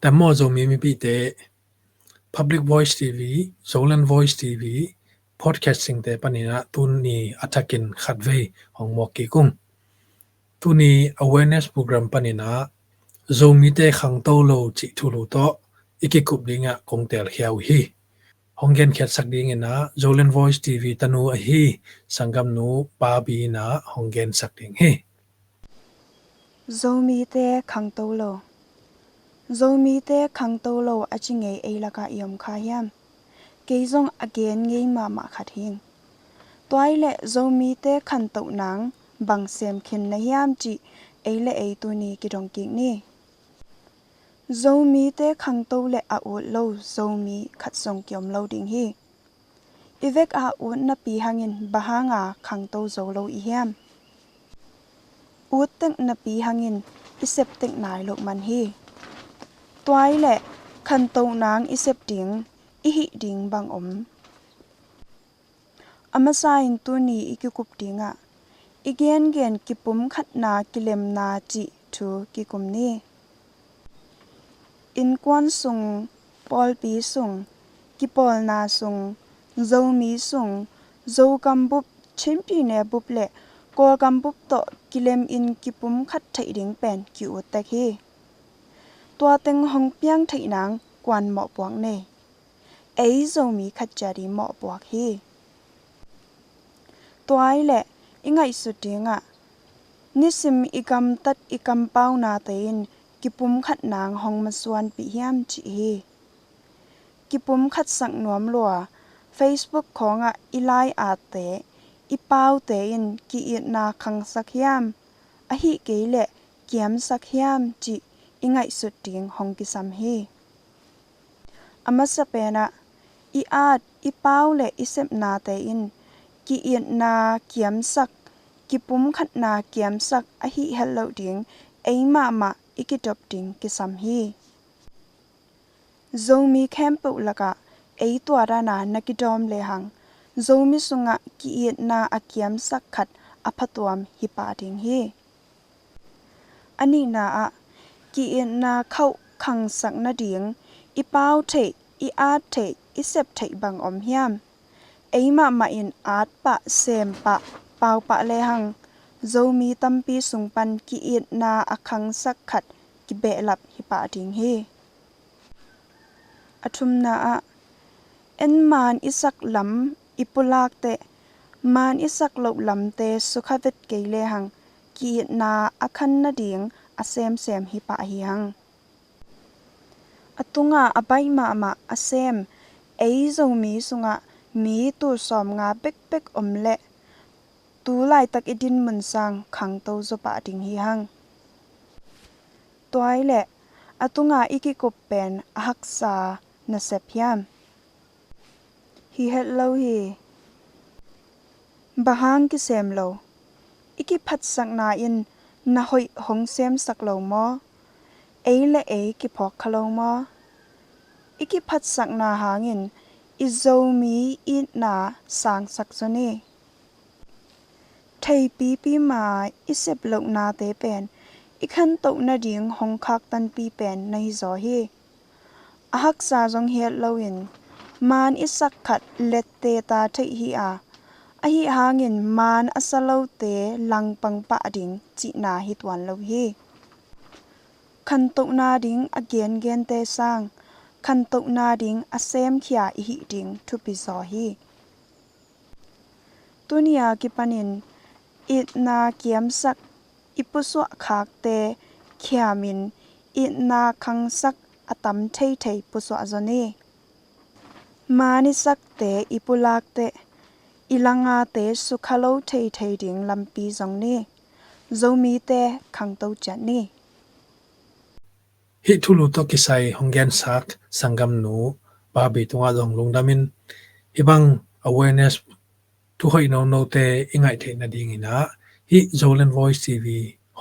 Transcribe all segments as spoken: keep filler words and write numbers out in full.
Amo Zomi mipite, Public Voice T V, Zoland Voice T V, podcasting te panin ah tuni a thakin khatvei hong muak kik ung. Tuni awareness program panin ah Zomite khangto lo cih thulu tawh i kikup dingah kong telkhia uh hi. Hong genkhiatsak dingin ah Zoland Voice T V tanu ahi sanggamnu Barbie in ah hong gensak ding hi. Zomite khangto lo. Zomite khangto lo a ci ngei ei lakah i om kha hiam? Kei zong a gen ngei mahmah khat hing. Tua ahih leh Zomite khantoh nang bang sem khin na hiam cih ei le ei tuni kidong kik ni. Zomite khangto le a ut lo Zomi khat zong kiom lo ding hi. I vek a ut napi hangin bang hanga khangto zo lo i hiam? Ut tek napi hangin i sep tek nai loh man hi. Tua ahih leh khantoh nang i sep ding, i hih ding bang om? A masa in tuni i kikup dingah i gengen kipumkhatna kilemna cih thu kikum ni. Innkuan sung, pawlpi sung, kipawlna sung, Zomi sung, Zogam bup, Chin pyine bup le Kawlgam bup tawh kilemin kipumkhat theih ding pen ki-ut tek hi. Tua teng hong piang theih nang kuan mawhpuak nei? Ei Zomi khat ciat i mawhpuak hi. Tua ahih leh i ngaihsut dingah nisim i gamtat i kampaunate in kipumkhat nang hong masuanpih hiam cih hi. Kipumkhatsak nuam lua Facebook khawngah i lai-atte, i paute in ki-itna khangsak hiam, ahih kei leh kiamsak hiam cih i ngaihsut ding hong kisam hi. A masa penah i at, i pau le i sepnate in ki-itna kiamsak, kipumkhatna kiamsak ahih het loh ding ei mahmah i kidop ding kisam hi. Zomi khempeuh lakah ei tua dana na kidawm lehang Zomi sungah ki-itna a kiamsak khat a phatuam hi pah ding hi. A nihna ah ki-itna khauh khangsak nading i pau theih, i at theih, i sep theih bang om hiam? Ei mahmah in at pah, sem pah, pau pah lehang Zomi tampi sung pan ki-itna a khangsak khat kibehlap hi pah ding hi. A thumna ah en maan i sak lam i pulak teh, maan i sak loh lamte sukha vet kei lehang ki-itna a khan nading a semsem hi pah hi hang. A tunga a baih mahmah a sem ei Zomi sungah mi tul sawmnga bekbek om leh tu laitak i dinmun sang khangto zaw pah ding hi hang. Tua ahih leh a tunga i kikup pen a haksa nasep hiam? Hi het lo hi. Bang hang kisem lo? I kiphatsakna in na hoih hong semsak lo maw? Ei le ei kiphawk kha lo maw? I kiphatsakna hangin i Zomi itna sangsak zaw ni. Theipipi ma i sep lohnate pen i khantoh nading hong khaktanpi pen na hi zaw hi. A haksa zong hi het loin maan i sak khat lette ta theih hi a, ahi hangin maan a sa lote langpang pah ding cihna hi tuan lo hi. Khantohna ding a gengente sang khantohna ding a semkhia i hih ding thupi zaw hi. Tuni a kipanin itna kiamsak i pusuah khakte khiamin itna khangsak a tam theithei pusuah zaw ni. Maan i sakte i pulak teh i langate sukha lo theithei ding lampi zong ni. Zomite khangto ciat ni. Hih thulu tawh kisai hong gensak sanggamnu Barbie tungah zong lungdamin hih bang awareness thu hoih nonote i ngaih theih nadingin ah hih Zoland Voice T V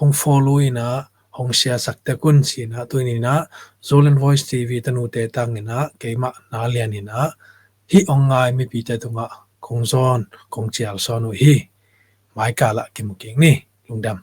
hong follow in ah hong share sak tek un ci-in ah tuni-in ah Zoland Voice T V tanute tangin ah keimah Na Lian in ah hih hong ngai mipite tungah kong zawn kong cial sawn uh hi. Maikal ah kimu kik ni. Lungdam.